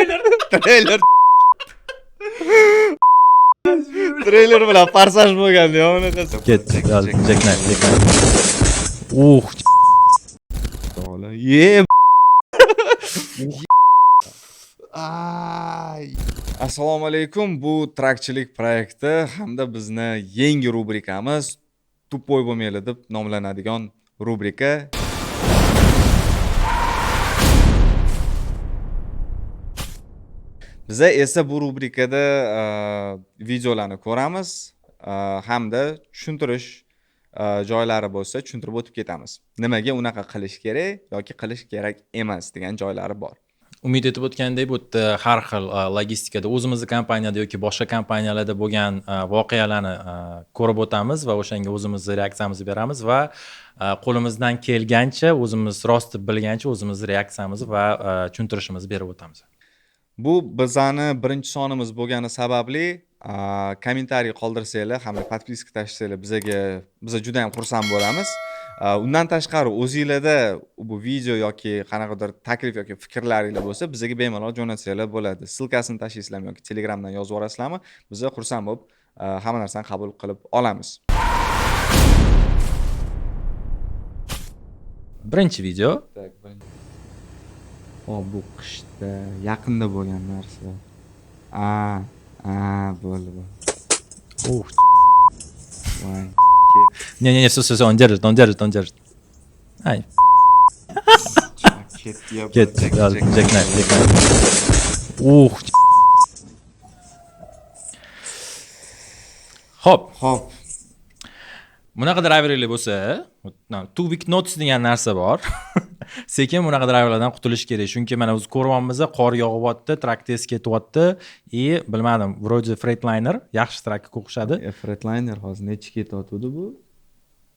Treyler. Treyler. Treyler bilan forsaj bo'lganda yo unaqasi. Ketdi. Jack Knife, Jack Knife. Uh, Ye. Ay. Assalomu alaykum. Bu trakchilik proyekti hamda bizni yangi rubrikamiz Тупой bo'lmanglar deb nomlanadigan rubrika. Biza esa bu rubrikada videolarni ko'ramiz hamda tushuntirish joylari bo'lsa tushuntirib o'tib ketamiz. Nimaga unaqa qilish kerak yoki qilish kerak emas degan joylari bor. Umid etib o'tgandek, bu yerda har xil logistikada o'zimizni kompaniyada yoki boshqa kompaniyalarda bo'lgan voqealarni ko'rib o'tamiz va o'shanga o'zimizni reaksiyamizni beramiz va qo'limizdan kelgancha, o'zimiz rost deb bilgancha o'zimizni reaksiyamizni va tushuntirishimizni berib o'tamiz. Bu bizani birinchi sonimiz bo'lgani sababli kommentariy qoldirsanglar hamda podpiska tashlasanglar biza juda ham xursand bo'lamiz. Undan tashqari o'zinglarda bu video yoki qanaqadir taklif yoki fikrlaringlar bo'lsa, bizaga bemalol jo'natsanglar bo'ladi. Ссылкасini tashlaysizlarmi yoki Telegramdan yozib yuborasizlarmi, biza xursand bo'lib hamma narsani qabul qilib olamiz. Birinchi video. Так, hop, bu qishda yaqinda bo'lgan narsa. A, a, bo'ldi, bo'ldi. Ух. Voy. Не-не-не, все, все, все, он держит, он держит, он держит. Ay, Ketdi. Ketdi. Jack Knife, Jack Knife. Uh. Xo'p, Xo'p. Bunaqa driverlar bo'lsa, 2 week notice degan narsa bor. Sekin bunaqa driverlardan qutulish kerak. Chunki mana o'zi ko'ryapmiz, qor yog'yapti, trak tez ketyapti и bilmadim, вроде Freightliner yaxshi trakka o'xshadi. Freightliner hozir nechi ketyapti bu?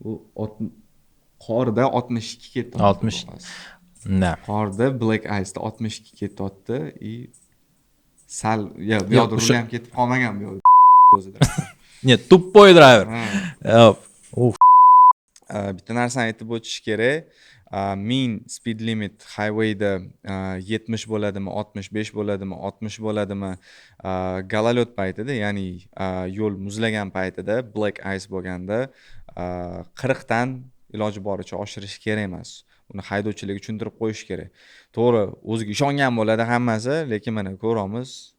Bu qorda 62 ketyapti. 60. Да. Qorda Black Ice'da 62 ketyapti и sal ya bu yoqda rul ham ketib qolmagan bu yoqda o'zida. Нет, тупой driver. Ha. Ух. Bitta narsani aytib o'tish kerak. Min speed limit highwayda 70 bo'ladimi, 65 bo'ladimi, 60 bo'ladimi, гололёд paytida, ya'ni yo'l muzlagan paytida, black ice bo'lganda 40 dan iloji boricha oshirish kerak emas. Uni haydovchilarga tushuntirib qo'yish kerak. To'g'ri, o'ziga ishongan bo'ladi hammasi, lekin mana ko'ramiz.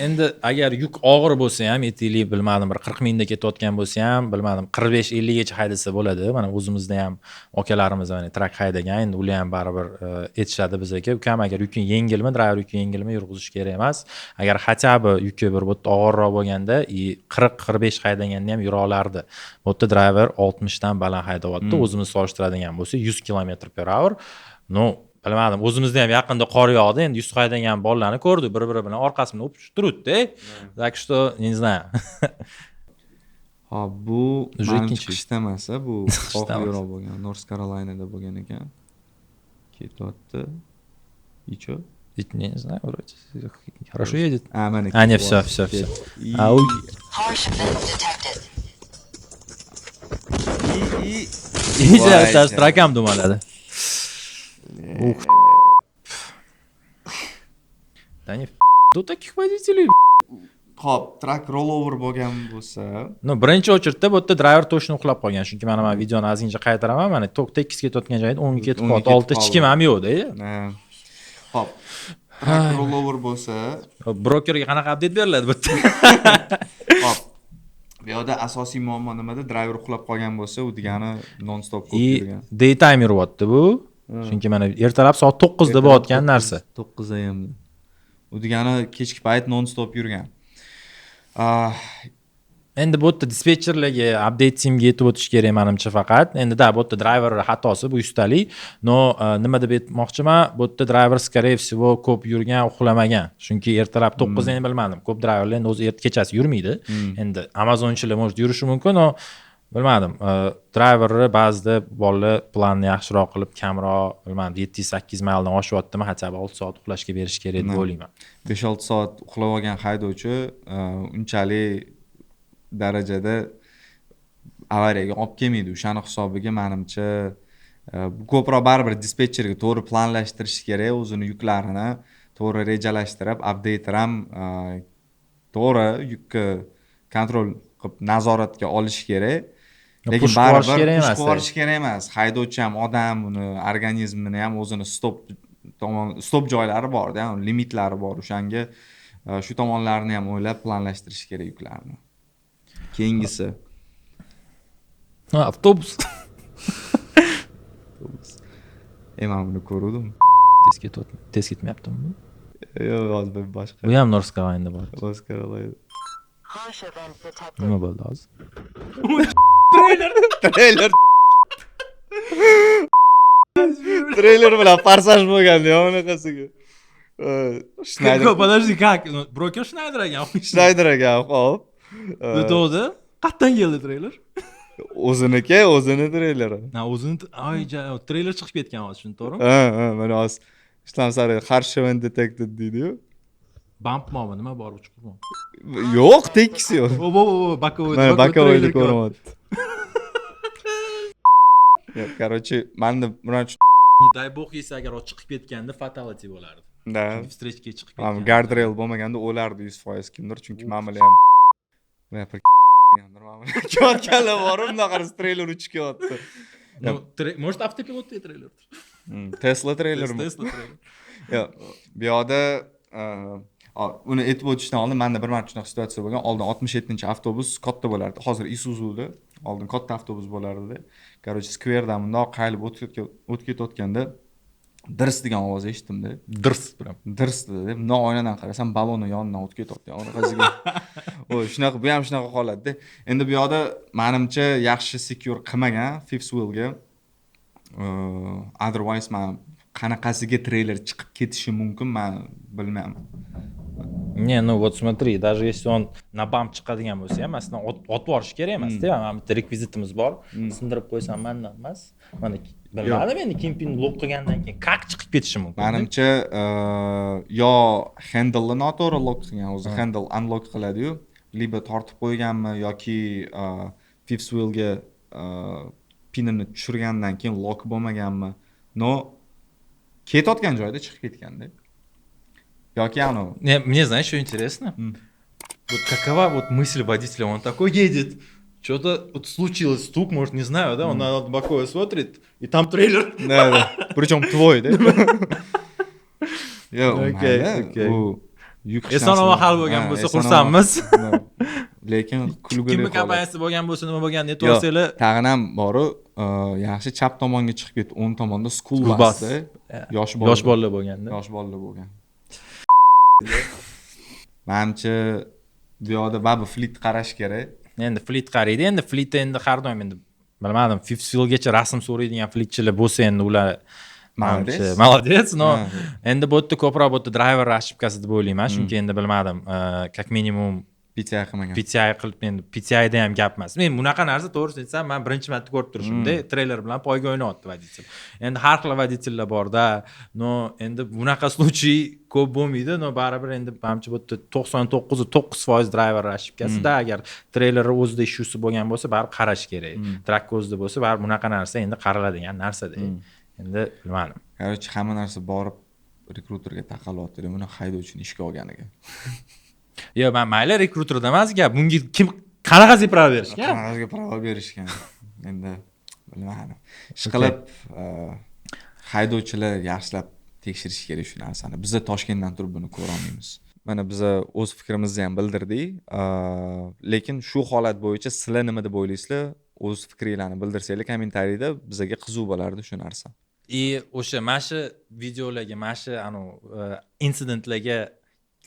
Endi agar yuk og'ir bo'lsa ham, aytaylik, bilmadim, bir 40 mingda ketayotgan bo'lsa ham, bilmadim, 45 50 gacha haydasa bo'ladi. Mana o'zimizda ham akalarimiz mana trak haydagan, endi ular ham baribir aytishadi bizga, ukam, agar yuking yengilmi, driver yuki yengilmi, yurg'izish kerak emas. Agar хотя бы yuki bir bu yerda og'irroq bo'lganda и 40 45 haydaganda ham yura olardi. Bu yerda driver 60 dan baland haydayapti. O'zimiz solishtiradigan bo'lsa 100 kilometr per hour. Ну, bilmadim, o'zimizda ham yaqinda qor yog'di, endi 100 haydagan bolalarni ko'rdik, bir biri bilan orqasidan o'pishib turibdi. Так что не знаю. Hop, bu Уже manimcha ikkinchi. qishda emas, a, bu Qishda emas. oxirroq bo'lgan, North Carolinada bo'lgan ekan. Ketyapti. И чё? Не знаю, вроде хорошо едет. A, mana. А, не, всё, всё, всё. А, Harsh event detected. И, Iyice Voy даже jana. trak ham dumaladi. Ух. Да не тут таких водителей. Hop, truck rollover bo'lgan bo'lsa, Ну, birinchi очередь da bu yerda driver точно uxlab qolgan. Chunki mana men videoni ozgincha qaytaraman. Mana tok tekis ketayotgan joyida o'ngga ketib O'ngga qoldi. ketib Oldida hech kim ham yo'qda. Ha. Hop. Truck rollover bo'lsa, Brokerga qanaqa update beriladi bu yerda? Hop. Bu yoqda asosiy muammo nimada? Driver uxlab qolgan bo'lsa, u degani non stop ko'p И yurgan. Daytime yuryapti bu. Chunki mana ertalab soat 9 da bo'layotgan narsa. 9 am. U degani kechki payt non stop yurgan. Ah, Endi bu yerda dispetcherlarga, update teamga yetib o'tish kerak manimcha faqat. Endi да, bu yerda driver xatosi bu yuztalik. Но nima deb aytmoqchiman, bu yerda driver, скорее всего, ko'p yurgan, uxlamagan. Chunki ertalab 9 da, endi bilmadim. Ko'p driverlar endi o'zi erta kechasi yurmaydi. Endi Amazonchilar может yurishi mumkin, но bilmadim. Driverni ba'zida bolalar planni yaxshiroq qilib, kamroq, bilmadim, 700-800 mayldan oshyaptimi, хотя бы 6 soat uxlashga berish kerak deb o'ylayman. 5-6 soat uxlab olgan haydovchi unchalik darajada avariyaga olib kelmaydi. O'shani hisobiga manimcha bu ko'proq baribir dispetcherga to'g'ri planlashtirish kerak o'zini yuklarini. To'g'ri rejalashtirib, updater ham to'g'ri yukka контроль qilib, nazoratga olish kerak. Lekin Push qilib yuborish baribir kerak push emas. qilib yuborish kerak emas. Haydovchi ham odam, uni organizmini ham o'zini stop tomon, stop joylari borda, limitlari bor. O'shanga shu tomonlarini ham o'ylab planlashtirish kerak yuklarni. Keyingisi. Ha, avtobus. Man buni ko'ruvdim. Tez ketyapti, tez ketmayaptimi bu? Yo'q, hozir bir boshqa. Bu ham North Carolinada bor. North Carolina. Harsh event detected. Nima bo'ldi hozir? Treyler. Treyler bilan forsaj bo'lganda ya unaqasiga. Schneider. Подожди, как? Broker Schneider ekan. Schneider ekan, xo'p. To'g'ri. Qayerdan keldi treyler? O'ziniki, o'zini treyleri. Ha, o'zini, ay, treyler chiqib ketgan hozir, shuni, to'g'rimi? Ha, mana hozir ishlam sari harsh event detected deydi-yu. Bump bormi, nima bor, chuqurmi? Yo'q, tekis yo'q. O, bo, bo, боковой. Mana боковой ni ko'ryapti. Yo'q, короче, manda birinchi Не дай бог, если agar o chiqib ketganda, fatality bo'lardi. Да. Встречка ga chiqib Mana ketgan. Guardrail bo'lmaganda o'lardi 100% kimdir, chunki mana bular ham mana bir mana bular kelayotganlar bor, bunaqa treyler uchib kelyapti. Ну, может, avtopilotda treylerdir. Tesla treylermi? Tesla treyler. Yo'q, bu yoqda uni aytib o'tishdan oldin manda bir marta shunaqa situatsiya bo'lgan. Oldin 67-avtobus katta bo'lardi. Hozir Isuzu'da, oldin katta avtobus bo'lardida. Короче, skverdan bundoq qayilib o'tib ketayotganda dirs degan ovoz eshitdimda. Dirs прям. Dirs dedi. Bundoq oynadan qarasam, balonni yonidan o'tib ketyapti. Unaqasiga. O, shunaqa, bu ham shunaqa holatda. Endi bu yoqda manimcha yaxshi secure qilmagan fifth wheelga. Otherwise man qanaqasiga treyler chiqib ketishi mumkin, man bilmayman. Не, ну вот смотри, даже если он на bump chiqadigan bo'lsa ham, masalan, otib yuborish kerak emasda. Mana bitta rekvizitimiz bor, sindirib qo'ysam mandan emas. Mana, bilmadim, endi kingpin lock qilgandan keyin как chiqib ketishi mumkin? Manimcha, yo handleni noto'g'ri lock qilgan, o'zi handle unlock qiladiyu, либо tortib qo'yganmi yoki fifth wheelga pinini tushirgandan keyin lock bo'lmaganmi, но ketayotgan joyida chiqib ketganda yoki anavi. Мне знаешь, что интересно? Вот какова вот мысль водителя? Он такой едет, что-то вот случилось, стук, может, не знаю, да, он на боковое смотрит, и там трейлер. Да. Причем твой, да? Yo'q, Okey, mayli, okey. u yuk hech Eson omon narsani- hal bo'lgan Ha, bo'lsa, eson omon. xursandmiz. Lekin kulgili Kimni holat. kompaniyasi bo'lgan bo'lsa, nima bo'lgan, Yo'q, aytib tag'in ham boru, yaxshi chap tomonga chiqib ketdi, o'ng tomonda school School bus. busda yosh bolalar. Yosh bolalar bo'lganda. Yosh bolalar bo'lgan. Manimcha, bu yoqda baribir fleet qarash kerak. Endi fleet qaraydi, endi fleet endi har doim, endi bilmadim, fifth wheelgacha rasm so'raydigan fleetchilar bo'lsa, endi ular Молодец. manimcha, молодец, но Ha. endi bu yerda ko'proq, bu yerda driver ошибка si deb o'ylayman, chunki endi bilmadim, как minimum PTI qilmagan. PTI qilib, endi PTIda ham gap emas. Men bunaqa narsa, to'g'risini aytsam, man birinchi marta ko'rib turishimda, treyler bilan poyga o'ynayapti водитель. Endi har xil водитель lar borda, но endi bunaqa случай ko'p bo'lmaydi, но baribir endi manimcha bu yerda 99,9% driver ошибка sida. Agar treylerni o'zida issuesi bo'lgan bo'lsa, baribir qarash kerak. Truck o'zida bo'lsa, baribir bunaqa narsa endi qaraladigan narsada. Endi bilmadim. Короче, hamma narsa borib rekruterga taqalyapti, buni haydovchini ishga olganiga. Yo'q, man mayli, rekruterda emas gap. Bunga kim, qanaqasiga право berishgan? Qanaqasiga право berishgan? Endi bilmadim. Ishqilib, haydovchilar yaxshilab tekshirish kerak shu narsani. Biza Toshkentdan turib buni ko'ra olmaymiz. Mana biza o'z fikrimizni ham bildirdik. Lekin shu holat bo'yicha sizlar nima deb o'ylaysizlar? O'z fikringlarni bildirsanglar kommentariyda, bizaga qiziq bo'lardi shu narsa. И o'sha mana shu videolarga, mana shu anavi insidentlarga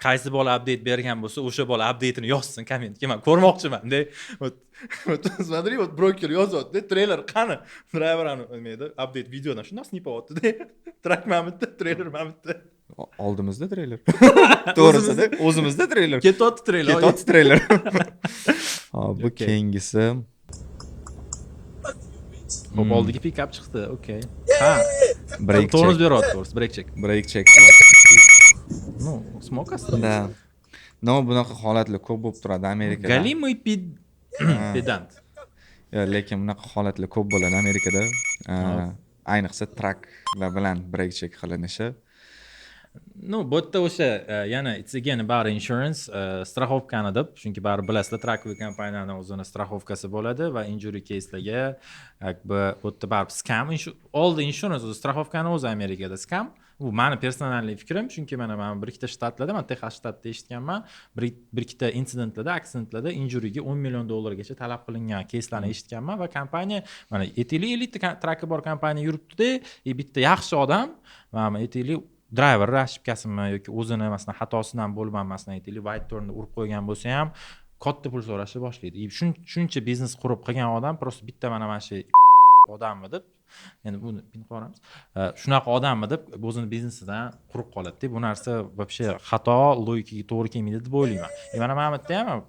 qaysi bola update bergan bo'lsa, o'sha bola updateini yozsin kommentga, man ko'rmoqchiman de. Вот, вот смотри, вот broker yozyapti, treyler qani? Driver ani nima edi, update videodan shundoq snipayapti-da. Truck mana bu yerda, treyler mana bu yerda. Oldimizda treyler. To'g'risida, o'zimizda treyler. Ketyapti treyler. Ketyapti treyler. Hop, bu Okey. keyingisi. Hop, oldiga pikap chiqdi. Okey. Ha. Brake Tormoz check. beryapti, to'g'risi, brake check. Brake check. Ну, смог остановить. Да. Но bunaqa holatlar ko'p bo'lib turadi Amerikada. Галимый педант. Yo, lekin bunaqa holatlar ko'p bo'ladi Amerikada. Ayniqsa trucklar bilan brake check qilinishi. Ну, bu yerda o'sha yana it's again about insurance, страховка ni deb, chunki baribir bilasizlar, trucking kompaniyani o'zini страховка si bo'ladi va injury caselarga, как бы, bu yerda baribir scam, all the insurance, o'zi страховка ni o'zi Amerikada scam. Bu mani персональный fikrim, chunki mana man bir ikkita shtatlarda, man Texas shtatida eshitganman, bir ikkita incidentlarda, accidentlarda injuryga 10 million dollargacha talab qilingan caselarni eshitganman. Va kompaniya, mana aytaylik, 50 ta trucki bor kompaniya yuribdida, и bitta yaxshi odam, mana aytaylik, driver ошибка simi yoki o'zini, masalan, xatosidan bo'lib ham, masalan, aytaylik, right turnni urib qo'ygan bo'lsa ham, katta pul so'rashni boshlaydi. И shuncha biznes qurib qilgan odam просто bitta mana shu odammi deb, endi buni pin qilib yuboramiz, shunaqa odammi deb o'zini biznesidan quruq qoladida. Bu narsa вообще xato, logikaga to'g'ri kelmaydi deb o'ylayman. И mana bu yerda ham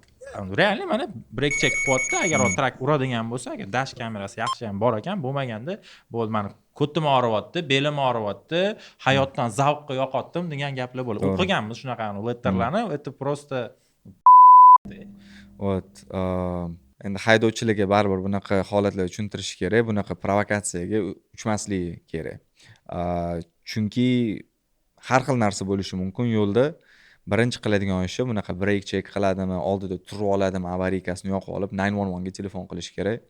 реально mana brake check qilyapti. Agar truck uradigan bo'lsa, agar dash kamerasi yaxshi ham bor ekan, bo'lmaganda bo'ldi, mani ko'tim og'riyapti, belim og'riyapti, hayotdan zavqqa yo'qotdim degan gaplar bo'ladi. O'qiganmiz shunaqa letterlarni, это просто Вот, endi haydovchilarga baribir bunaqa holatlar tushuntirish kerak, bunaqa provokatsiyaga uchmasligi kerak. Chunki har xil narsa bo'lishi mumkin yo'lda. Birinchi qiladigan ishi, bunaqa brake check qiladimi, oldida turib oladimi, аварийка sini yoqib olib, 911 ga telefon qilish kerak.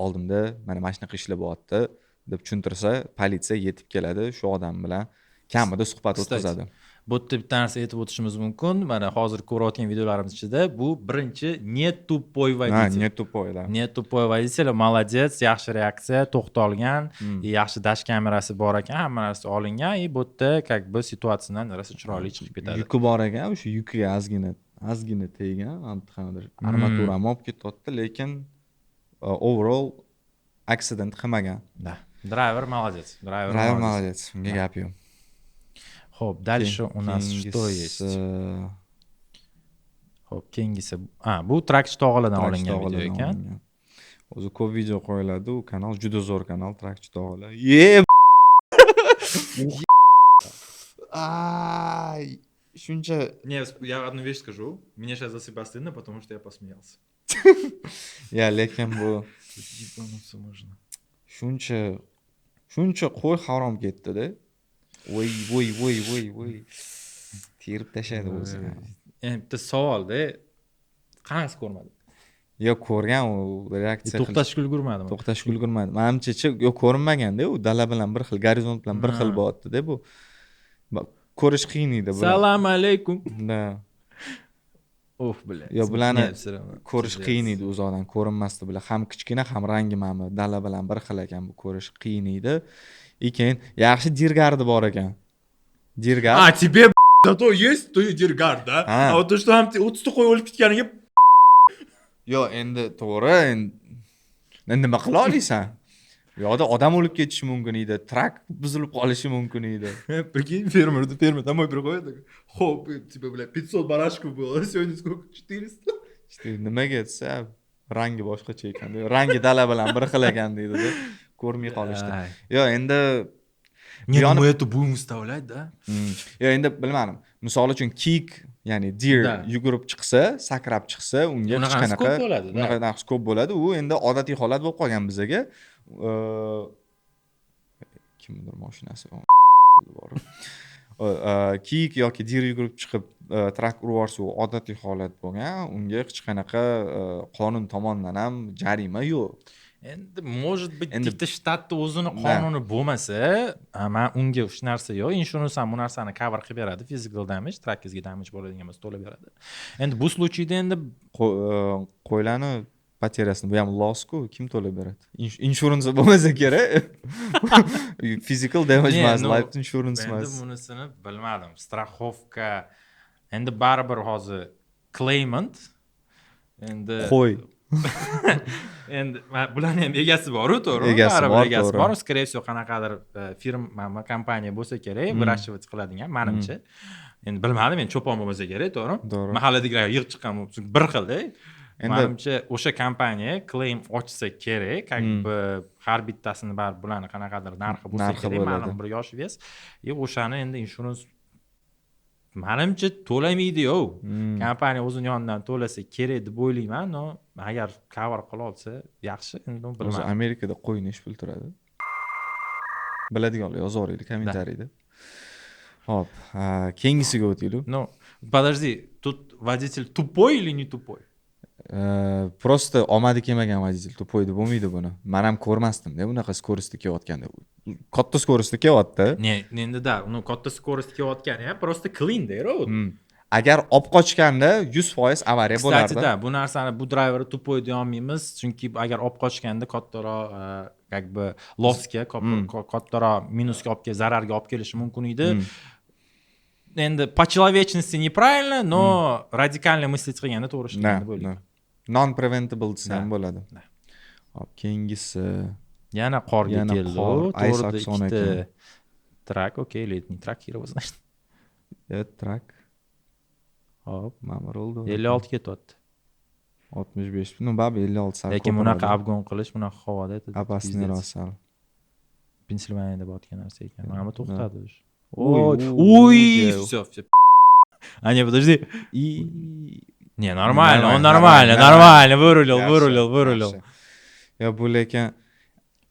Oldimda mana shunaqa ishlar bo'lyapti deb tushuntirsa, politsiya yetib keladi, shu odam bilan kamida suhbat o'tkazadi. Bu yerda bitta narsa aytib o'tishimiz mumkin. Mana hozir ko'rayotgan videolarimiz ichida bu birinchi не тупой водитель. Не тупой, да. Не тупой водитель, молодец, yaxshi reaksiya, to'xtalgan, и yaxshi dash kamerasi bor ekan, hamma narsa olingan, и bu yerda как бы situatsiyadan rosa chiroyli chiqib ketadi. Yuki bor ekan, o'sha yukiga ozgina ozgina teggan, qanaqadir armaturani olib ketyapti, lekin overall accident qilmagan. Да, driver молодец, driver. Driver молодец, unga gap yo'q. Ho'p, дальше у нас что есть? Ho'p, keyingisi, a, bu trakchi tog'alardan olingan video ekan. O'zi ko'p video qo'yiladi, u kanal juda zo'r kanal, trakchi tog'alar. Ye, ay, shuncha Не, я одну вещь скажу. Мне сейчас за себя стыдно, потому что я посмеялся. Ya, lekin bu Ебануться можно. Shuncha shuncha qo'y harom ketdida. Voy, voy, voy, voy, voy, terib tashladi o'zi. Endi bitta savolda, qanaqasi ko'rmadim? Yo'q, ko'rgan, u reaksiya. To'xtashga ulgurmadimi? To'xtashga ulgurmadi manimchachi. Yo'q, ko'rinmaganda, u dala bilan bir xil, gorizont bilan bir xil bo'lyaptida bu. Ko'rish qiyin edi bular. Salam alaykum. Да. Uf, блядь. Yo, bularni Не, всё равно. ko'rish qiyin edi, uzoqdan ko'rinmasdi bular, ham kichkina, ham rangi mana bu dala bilan bir xil ekan, bu ko'rish qiyin edi. И keyin yaxshi deer guardi bor ekan, deer guard. А, тебе зато есть, то и deer guard, да? А. А вот то, что там 30 ta qo'y o'lib ketganiga Yo'q, endi to'g'ri, endi nima qila olasan? U yoqda odam o'lib ketishi mumkin edi, truck buzilib qolishi mumkin edi. Прикинь, фермер, фермер домой приходит, такой: хоп, и, типа, бля, 500 барашков было, а сегодня сколько? 400? İşte nimaga desa, rangi boshqacha ekan, rangi dala bilan bir xil ekan deydida, ko'rmay qolishdi. Ay. Yo'q, endi Не, ну Yonib- мы это будем выставлять, да? Yo'q, endi bilmadim, misol uchun kiyik, ya'ni deer yugurib chiqsa, sakrab chiqsa, unga hech Unaqasi qanaqa ko'p bo'ladi, да. Unaqa ko'p bo'ladi, u endi odatiy holat bo'lib qolgan bizaga. Kimnidir mashinasi borib, kiyik yoki deer yugurib chiqib, truck urib yuborsa, u odatiy holat bo'lgan, unga hech qanaqa qonun tomonidan ham jarima yo'q. Endi, может быть, Endi- bitta shtatni o'zini qonuni bo'lmasa, man unga shu narsa yo'q, insurance ham bu narsani cover qilib beradi, physical damage, truckingizga damage bo'ladigan bo'lsa, to'lab beradi. Endi bu случай da endi Qo'ylarni потеря sini, bu ham loss-ku, kim to'lab beradi? Insurance bo'lmasa kerak, physical damage Не, emas, ну, life insurance endi emas. Bunisini bilmadim, страховка endi baribir hozir claimant endi Qo'y. Endi bularni ham egasi boru, to'g'rimi? Egasi Baribir bor, egasi to'g'ri. bor, скорее всего, qanaqadir firma, kompaniya bo'lsa kerak, выращивать qiladigan, manimcha. Endi bilmadim, endi cho'pon bo'lmasa kerak, to'g'rimi? To'g'ri. Mahalladagilar yig'ib chiqqan bir xilda. Endi- Manimcha, o'sha kompaniya claim ochsa kerak, как бы har bittasini baribir bularni qanaqadir narxi bo'lsa Narxi kerak, bo'ladi. ma'lum bir yosh, вес, и o'shani endi insurance manimcha to'lamaydi-yu. Kompaniya o'zini yonidan to'lasa kerak deb o'ylayman, но agar cover qila olsa yaxshi, endi O'zi bilmadim. Amerikada qo'y nechi pul turadi, biladiganlar yozib yuboringlar kommentariyda. Xo'p, keyingisiga o'taylik. Ну, подожди, тут водитель тупой или не тупой? Просто omadi kelmagan водитель, тупой deb bo'lmaydi buni. Man ham ko'rmasdim-da bunaqa скорость da kelayotganda. Katta скорость da kelyapti. Не, endi да, ну, katta скорость kelayotgani ham просто clean da road. Agar olib qochganda 100% avariya Кстати, bo'lardi. Да, bu narsani, bu driverni тупой deya olmaymiz, chunki agar olib qochganda kattaroq как бы lossga, kattaroq minusga olib kel, zararga olib kelishi mumkin edi. Endi по человечности неправильно, но радикально мыслить qilganda to'g'ri ishlagan deb o'ylayman. Non preventable desa ham Да. bo'ladi. Да. Xo'p, keyingisi. Yana qorga Yana keldi. qor, U to'g'rida Isaacson ikkita ekan. Truck, okey, летний truck, хер его знает. Truck. Hop, Mana roldi. 56 ketyapti. 65. Ну, baribir 56 sal Lekin ko'p bunaqa bo'ladi. Обгон qilish bunaqa havoda это Опасный пиздец. Sal. Pensilvaniyada bo'layotgan narsa ekan. Mana bu to'xtadi уже. Uy, Ой, uy, uy, все, все. А, не, подожди. И Не, нормально, он Нормально, нормально, нормально. нормально, вырулил, Yaxshi, вырулил, вырулил. yaxshi. Yo, bu lekin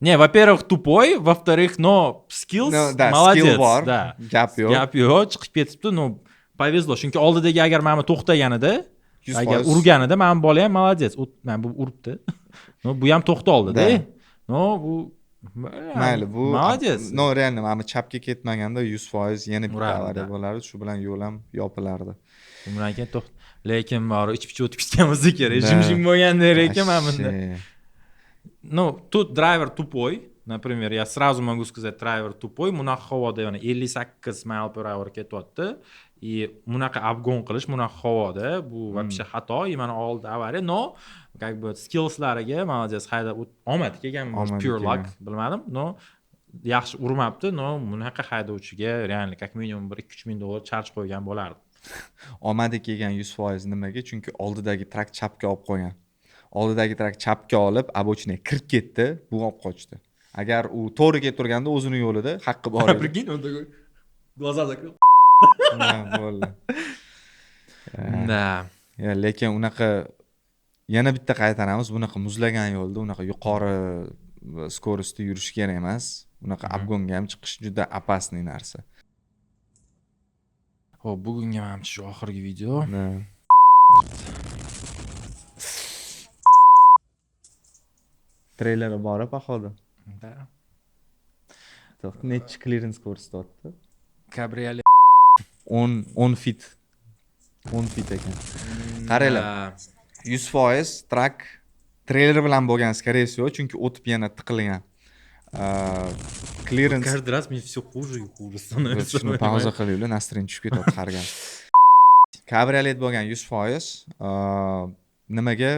Не, во-первых, тупой, во-вторых, но skills, Ну, да, молодец, skill bor. Да. Gap yo'q. Gap yo'q, chiqib ketibdi, ну, повезло. Chunki oldidagi agar mana bu to'xtaganida, 100%. agar urganida, mana bu bola ham молодец. Mana bu uribdi. Ну, bu ham to'xta oldi-da. Да. Но, bu Mayli, bu молодец. Но, реально mana bu chapga ketmaganda 100% yana bitta Urardi, avariya да. bo'lardi, shu bilan yo'l ham yopilardi. Undan keyin to'xt, lekin bori ichib ichib o'tib ketgan bo'lsa kerak. Да. Jim jim bo'lganda lekin mana bunda. Вообще. Ну, тут драйвер тупой. Например, я сразу могу сказать, драйвер тупой. Bunaqa havoda yana 58 mile per hour ketyapti. И bunaqa обгон qilish bunaqa havoda bu вообще xato. И mana oldi avariya. Но, как бы skillslariga молодец, haydab omadi kelgan, Omadi pure luck, kelgan. Bilmadim. Но, yaxshi urmabdi, но bunaqa haydovchiga реально как minimum bir 2-3 ming dollar charge qo'ygan bo'lardi. Omadi kelgan 100%. Nimaga? Chunki oldidagi truck chapga olib qo'ygan. Oldidagi truck chapga olib, обочина ga kirib ketdi, bu olib qochdi. Agar u to'g'ri ketib turganda o'zini yo'lida haqqi bor edi. Прикинь, он такой глаза закрыл. Ha, bo'ldi. Да. Ya, lekin unaqa, yana bitta qaytaramiz, bunaqa muzlagan yo'lda unaqa yuqori скорость da yurish kerak emas. Unaqa обгон ga ham chiqish juda опасный narsa. Xo'p, bugungi manimcha shu oxirgi video. Да. Treyleri bor, походу. Да. Nechi clearance ko'rsatyapti? Kabriolet. 10, 10 feet. 10 feet ekan. Qaranglar. Да. 100% truck treyler bilan bo'lgan, скорее всего, chunki o'tib yana tiqilgan. Clearance Каждый раз мне все хуже и хуже становится. Shuni pauza qilinglar, настроение tushib ketyapti har gal. Kabriolet bo'lgan 100%, nimaga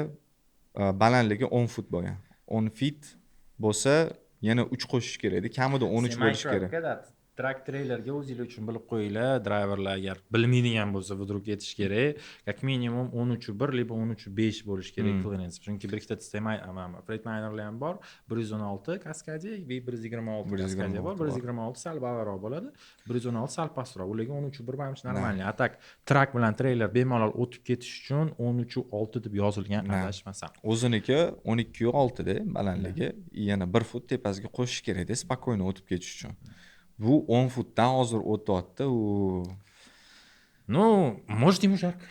balandligi 10 fut bo'lgan. 10 feet bo'lsa, yana 3 qo'shish kerak edi. Kamida 13 bo'lishi kerak. Truck treylerga o'zinglar uchun bilib qo'yinglar, driverlar agar bilmaydigan bo'lsa, вдруг aytish kerak. Как minimum 13.1 либо 13.5 bo'lishi kerak clearance. Chunki bir ikkita Freightlinerlar ham bor, 116 Cascadia va 126 Cascadia bor. 126 sal balandroq bo'ladi, 116 sal pastroq. Ularga 13.1 manimcha нормальный. А так truck bilan treyler bemalol o'tib ketish uchun 13.6 deb yozilgan, adashmasam. O'ziniki 12.6 da balandligi, yana 1 fut tepasiga qo'shish kerakda, спокойно o'tib ketish uchun. Bu 10 futdan hozir o'tyapti, u Ну, может, ему жарко.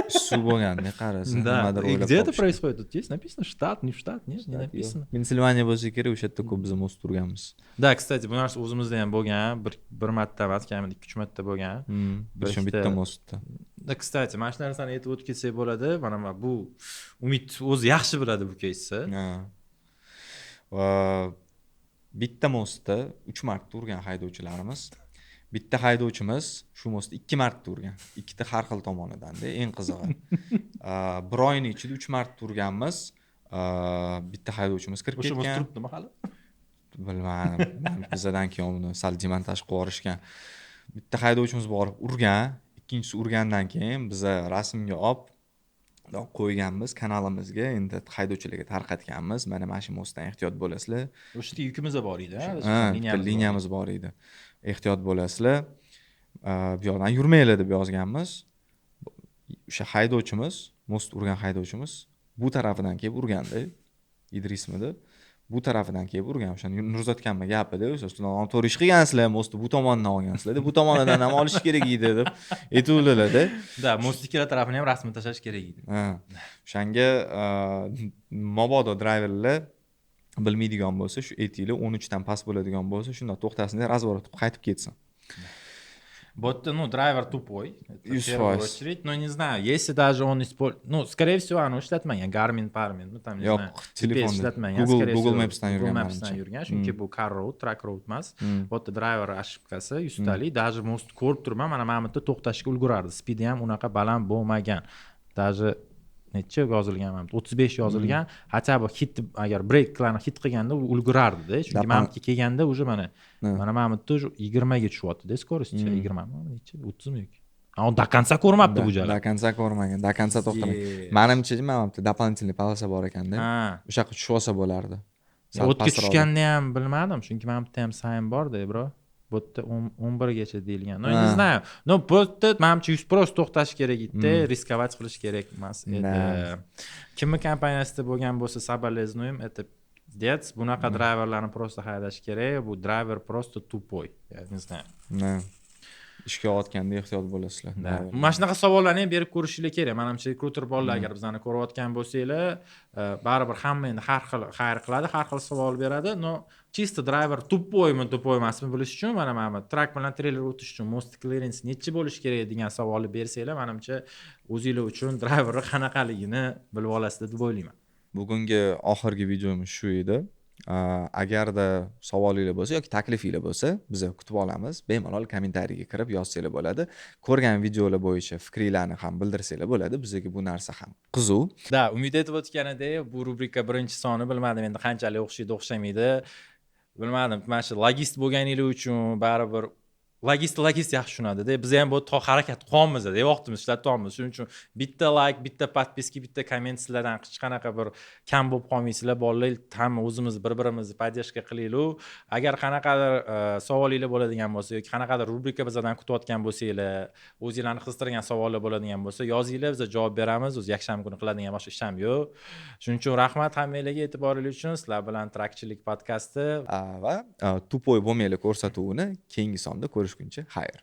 Suv bo'lganda qarasa, Да. nimadir И o'ylab где это topishgan. Происходит? Тут есть написано штат, не штат, нет, не написано. Pensilvaniya bo'lsa kerak, o'sha yerda ko'p biz мост turganmiz. Да, кстати, bu narsa o'zimizda ham bo'lgan, bir marta emas, kamida 2-3 marta bo'lgan. Bir ikkita- bitta мост da. Да, кстати, mana shu narsani aytib o'tib ketsak bo'ladi. Mana bu Umid o'zi yaxshi biladi bu keysni. Ha. Va bitta мост da 3 marta urgan haydovchilarimiz. Bitta haydovchimiz shu мост da 2 marta urgan. Ikkita har xil tomonidanda, eng qizig'i. Bir oyning ichida 3 marta urganmiz. Bitta haydovchimiz kirib O'sha мост ketgan. Turibdimi hali? Bilmadim. Bizadan keyin uni sal demontaj qilib yuborishgan. Bitta haydovchimiz borib urgan, ikkinchisi urgandan keyin biza rasmga olib qo'yganmiz kanalimizga, endi haydovchilarga tarqatganmiz. Mana shu мост dan ehtiyot bo'lasizlar. O'sha yerda yukimiz bor edi, ha? Ha, bitta liniyamiz bor edi. Ehtiyot bo'lasizlar. Bu yoqdan yurmanglar deb yozganmiz. O'sha haydovchimiz, мост urgan haydovchimiz bu tarafidan kelib urganda, Idrismidi. Bu tarafidan kelib urgan. O'shani Nurzodkamni gapida, o'sha noto'g'ri ish qilgansizlar, мост ni bu tomonidan olgansizlar, bu tomonidan ham olish kerak edi, deb aytuvdilarda. Да, мост ikkala tarafini ham rasmini tashlash kerak edi. Ha, o'shanga mabodo driverlar bilmaydigan bo'lsa, shu aytinglar, 13 dan past bo'ladigan bo'lsa, shundoq to'xtasin, разворот qilib qaytib ketsin. Вот, ну, драйвер тупой. Это в Yuz первую foiz. очередь. Но не знаю, если даже он использует. Ну, скорее всего, anu ishlatmagan. Garmin, Parmin, ну, там, не Yo'q, знаю. telefonda. GPS ishlatmagan. Google Скорее Google всего, Maps'dan Google yurgan Maps'dan manimcha. yurgan. Chunki bu car road, truck road emas. Bu yerda driver ошибка si yuztalik. Даже мост ko'rib turibman, mana bu yerda to'xtashga ulgurardi. Speedi ham unaqa baland bo'lmagan. Даже necha yozilgan, mana 35 yozilgan. Хотя бы hit, agar brakelarni hit qilganda u ulgurardi-da. Chunki mana bu yerga kelganda уже mana bu yerda уже 20 ga tushyapti-da скорость. 20 mi, necha, 30 mi yoki? A, до конца ko'rmabdi bu jala. До конца ko'rmagan, до конца to'xtamagan. Manimcha, mana bu yerda дополнительный полоса bor ekanda. O'sha yoqqa tushib olsa bo'lardi. Sal O'tga pastroqda. Tushganda ham bilmadim, chunki mana bu yerda ham sign borda, bro. Bu yerda 11 gacha deyilgan. Но, не знаю. Но, bu yerda manimcha 100% to'xtash kerak edi, рисковать qilish kerak emas edi. Kimni kompaniyasida bo'lgan bo'lsa, соболезнуем, это пиздец. Bunaqa driverlarni просто haydash kerak. Bu driver просто тупой. Я не знаю. Да. Ishga olayotganda ehtiyot bo'lasizlar. Да. Mana shunaqa savollarni ham berib ko'rishinglar kerak. Manimcha, rekruter bolalar, agar bizani ko'rayotgan bo'lsanglar, baribir hamma endi har xil xayr qiladi, har xil savol beradi. Но чисто driver тупой mi, тупой emasmi bilish uchun, mana bu truck bilan treyler o'tish uchun most clearance nechi bo'lishi kerak degan savolni bersanglar, manimcha, o'zinglar uchun driverni qanaqaligini bilib olasizlar deb o'ylayman. Bugungi oxirgi videomiz shu edi. Agarda savolinglar bo'lsa yoki taklifinglar bo'lsa, biz kutib olamiz. Bemalol kommentariyga kirib yozsanglar bo'ladi. Ko'rgan videolar bo'yicha fikringlarni ham bildirsanglar bo'ladi. Bizga bu narsa ham qiziq. Да, Umid aytib o'tganidek, bu rubrika birinchi soni, bilmadim endi qanchalik o'xshaydi, o'xshamaydi. Bilmadim, mana shu logist bo'lganinglar uchun baribir logist yaxshi tushunadida. Biz ham bu to harakat qilyapmiz, vaqtimiz ishlatyapmiz. Shuning uchun bitta layk, bitta подписка, bitta komment sizlardan hech qanaqa bir kam bo'lib qolmaysizlar, bolalar. Hamma o'zimiz bir birimizni поддержка qilaylik. Agar qanaqadir savolinglar bo'ladigan bo'lsa yoki qanaqadir rubrika bizlardan kutayotgan bo'lsanglar, o'zinglarni qiziqtirgan savollar bo'ladigan bo'lsa, yozinglar, biz javob beramiz. O'zi yakshanba kuni qiladigan boshqa ish ham yo'q. Shuning uchun rahmat hammanglarga e'tiboringiz uchun. Sizlar bilan Trakchilik podkasti Va "Тупой bo'lmanglar" ko'rsatuvini keyingi sonda ko'rishguncha xayr.